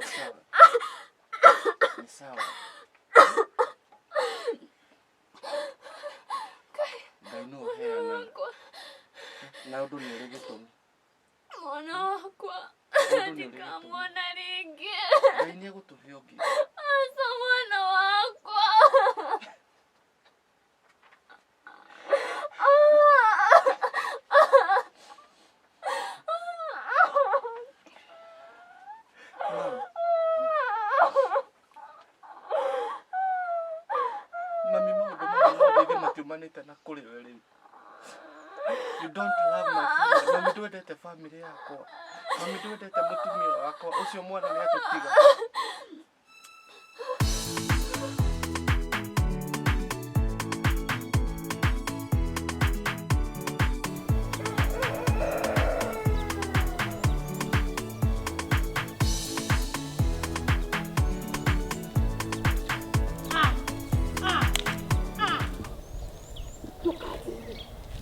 Sawa. Nĩ sawa. Ngai nĩwe ũheanaga. Na ũndũ nĩ ũrĩ gĩtũmi. Mwana wakwa Ũndũ nĩ ũrĩ gĩtũmi. ndikamuona rĩngĩ. Ngai nĩ egũtũhe ũngĩ. Aca mwana wakwa. Mami. Mami maũndũ maya mothe ithe matiumanĩte na kũrĩ we rĩu. You don't love my family. Mami ndwendete family yakwa. Mami ndwendete mũtumia wakwa. Ũcio mwana nĩ atũtiga.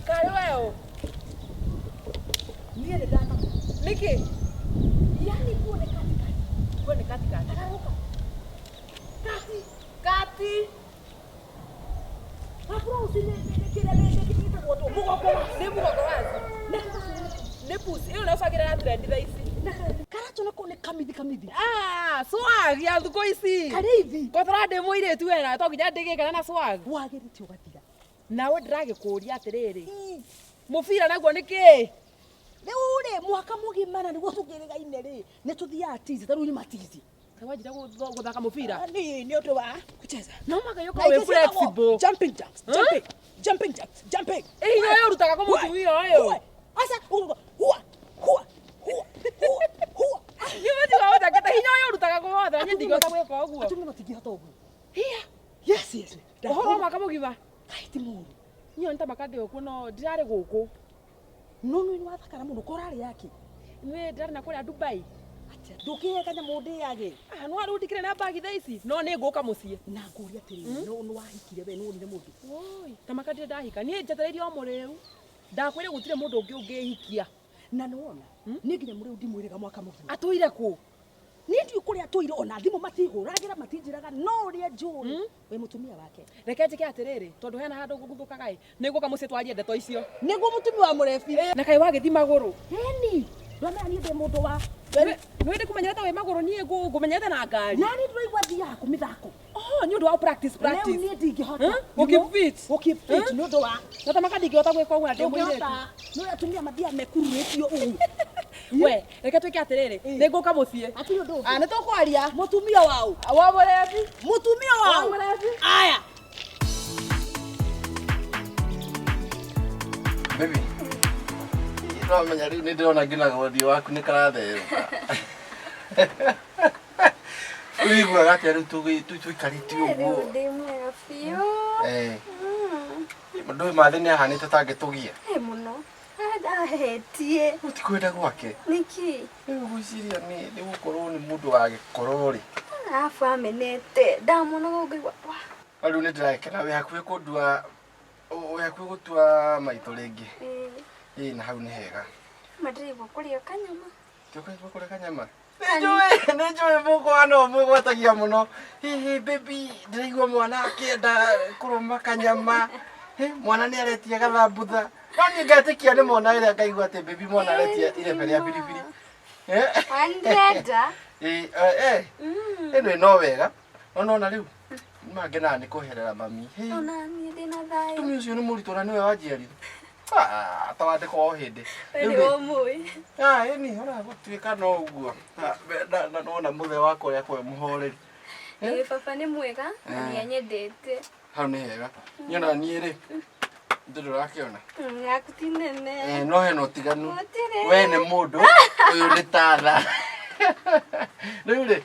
Karĩ we ũ? Niĩ nĩ ndamaka. Nĩkĩ? Yani kuo nĩ katikati. Kuo nĩ katikati. Ararũka. Kati. Kati. Gaburauci nĩ kĩrĩa nĩ gĩtagwo ndũ. Mũgongo wa. Nĩ mũgongo wazi. Nĩ pusi. Ĩyo nĩ ũcagĩra trend thaa ici. Karatũ nako nĩ kamithi kamithi. Ah, swag ya thukũ ici. Karĩithi. Kotora ndĩ mũirĩtu wena to nginya ndĩgĩkena na swag. Wagĩrĩte ũgatira. Nawe ndĩragĩkũria atĩrĩrĩ. Mũbira naguo nĩ kĩĩ? Rĩu rĩ mwaka mũgima na nĩguo tũkĩrĩgaine rĩ nĩ tũthiaga tizi ta rĩu nyuma tizi. Wanjira gũthaka mũbira? Niĩ nĩ ũndũ wa kucheza. No mũhaka Na ũkorwo wĩ ingĩ ciĩtagwo flexible. Jumping jacks, jumping, jumping jacks, jumping. Ĩ hinya ũyũ ũrutaga kũ mũtumia ũyũ? Hua. Asa, hua, hua, hua, hua, hua, hua. Niĩ mũtiga ũnjangĩte hinya ũyũ ũrutaga kũ wothe na niĩ ndingĩhota gwĩka ũguo. Atumia matingĩhota ũguo. Hiya. Yes, yes. Ũhoro wa mwaka mũgima. Kaĩ ti mũũru. Niĩ nĩ ta maka ndĩ ũkuo no ndirarĩ gũkũ. No nĩ wathakara mũno ko ũrarĩ yake. Niĩ ndirarĩ na kũrĩa Dubai. Atĩa ndũkĩhe kanyamũ ndĩage. Ah, no rĩu ndikĩrĩ na mbagi thaa ici. No nĩ ngũka mũciĩ. Na ngũria atĩrĩrĩ, no nĩ wahikire we nĩ wonire mũndũ. Woi, ta maka ndirĩ ndahika. Niĩ njetereire o mũrĩu. Ndakwĩra gũtirĩ mũndũ ũngĩ ũngĩhikia. Na nĩ wona, niĩ nginya mũrĩu ndimwĩrĩga mwaka mũgima. Atũire kũ? Niĩ ndiũĩ kũrĩa atũire ona thimũ matihũragĩra matinjĩraga no ũrĩa njũĩ wĩ mũtumia wake. Reke njĩke atĩrĩrĩ, tondũ hena handũ ngũguthũkaga ĩ, nĩ ngũka mũciĩ twarie ndeto icio. Nĩguo mũtumia wa mũrebi. Na kaĩ wagĩthiĩ magũrũ. Ĩni, ndwamenya niĩ ndĩ mũndũ wa Nĩ ndĩ kũmenyerete wĩ magũrũ niĩ ngũmenyerete na ngari. Na niĩ ndĩraigua thiaga kũ mĩthako. Oh, nĩ ũndũ wa practice Rĩu practice. niĩ ndingĩhota. Gũ keep fit. Gũ keep fit nĩ ũndũ wa Na ta maka ndingĩhota gwĩka ũguo na ndĩ mũirĩtu. ndũngĩhota. Nĩ ũrĩa atumia mathiaga mekururĩtio ũguo. We, reke twĩke atĩrĩrĩ, nĩ ngũka mũciĩ. Hatirĩ ũndũ ũngĩ. Ah, nĩ tũkwaria. Mũtumia waũ. Wa mũrebi. Mũtumia Wa waũ. mũrebi. Aya. Baby. No menya rĩu nĩ ndĩrona nginya gothiũ waku nĩ karatherũka. Ũiguaga atĩa rĩu tũikarĩte Rĩu ũguo? ndĩ mwega biũ. Eh. Mũndũ ũyũ mathĩ nĩ ahanĩte ta angĩtũgia. Ĩ mũno. Ahetie. Ũtikwenda gwake. Nĩkĩ? Rĩu ngwĩciria nĩ gũkorwo nĩ mũndũ wa gĩkoro rĩ. Arabu amenete. Ndamuonaga ũngaigua wa. No rĩu nĩ ndĩrakena wĩ hakuhĩ kũndua wĩ hakuhĩ gũtua maitũ rĩngĩ. Ĩ, Ĩ na hau nĩ hega. ma ndĩraigua kũrĩa kanyama. Tũkaigua kũrĩa kanyama. Nĩ njũĩ mũkwa no mwĩgwatagia mũno. Hihi baby ndĩraigua mwana akĩenda kũrũma kanyama. Hĩ, mwana nĩ aretia gathambutha. No niĩ ngetĩkia nĩ mwana ĩrĩa ngaigua atĩ baby mwana aretia irebe rĩa biribiri. Eh? Wandĩrenda? Ĩ, eh, ĩno no wega. No nona rĩu mangenaga nĩ kweherera mami. Hĩ, Ona niĩ ndĩna thayũ. mũtumia ũcio nĩ mũritũ na nĩwe wanjiarire. Ah, ta wandĩkwo o hĩndĩ. We Rĩu nĩ rĩ- ũmũĩ. Ah, ĩni, ona gũtuĩka no ũguo. Ah, na nona mũthee wakwa ũrĩa akoragwo e mũhoreri. Ĩ, baba nĩ mwega na nĩ anyendete. Hau nĩ hega. Niĩ ona niĩ rĩ, ndĩrĩ ũrakĩona. Yaku ti nene. Eh, no hena ũtiganu. Gũtirĩ. We nĩ mũndũ, ũyũ nĩ tatha. Rĩu rĩ,